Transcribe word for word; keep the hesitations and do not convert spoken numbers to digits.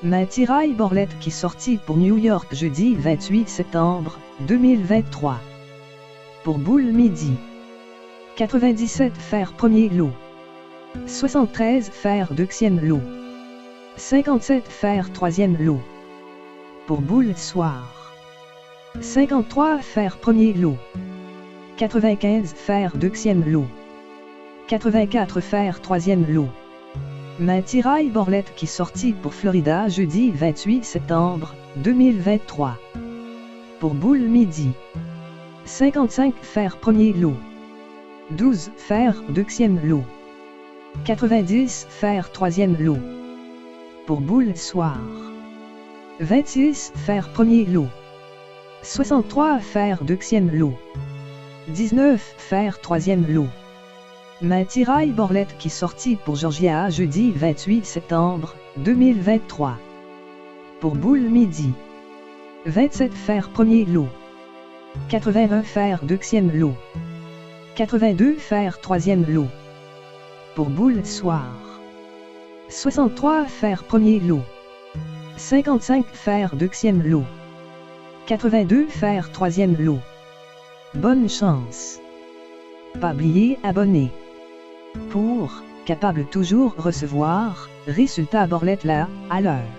Nan tiray bòlèt ki sòti pou New York jedi venntuit septanm de mil venntwa. Pou boul midi. Katrevenndisèt fè premye lo. Swasanntrèz fè dezyèm lo. Senkannsèt fè twazyèm lo. Pou boul swar. Senkanntwa fè premye lo. Katrevenkenz fè dezyèm lo. Katrevenkat fè twazyèm lo. Nan tiray bòlèt ki sòti pou Florida jedi venntuit septanm de mil venntwa. Pou boul midi. Senkannsenk fè premye lo. Douz fè dezyèm lo. Katrevendis fè twazyèm lo. Pou boul swar. Vennsis fè premye lo. Swasanntwa fè dezyèm lo. Diznèf fè twazyèm lo. Nan tiray bòlèt ki sòti pou Jòjya jedi venntuit septanm de mil venntwa. Pou boul midi. Vennsèt fè premye lo. Katrevenn fè dezyèm lo. Katrevenn de fè twazyèm lo. Pou boul swar. Swasanntwa fè premye lo. Senkannsenk fè dezyèm lo. Katrevenn de fè twazyèm lo. Bòn chans. Pa bliye abòne pou w kapab toujou resevwa rezilta bòlèt la alè.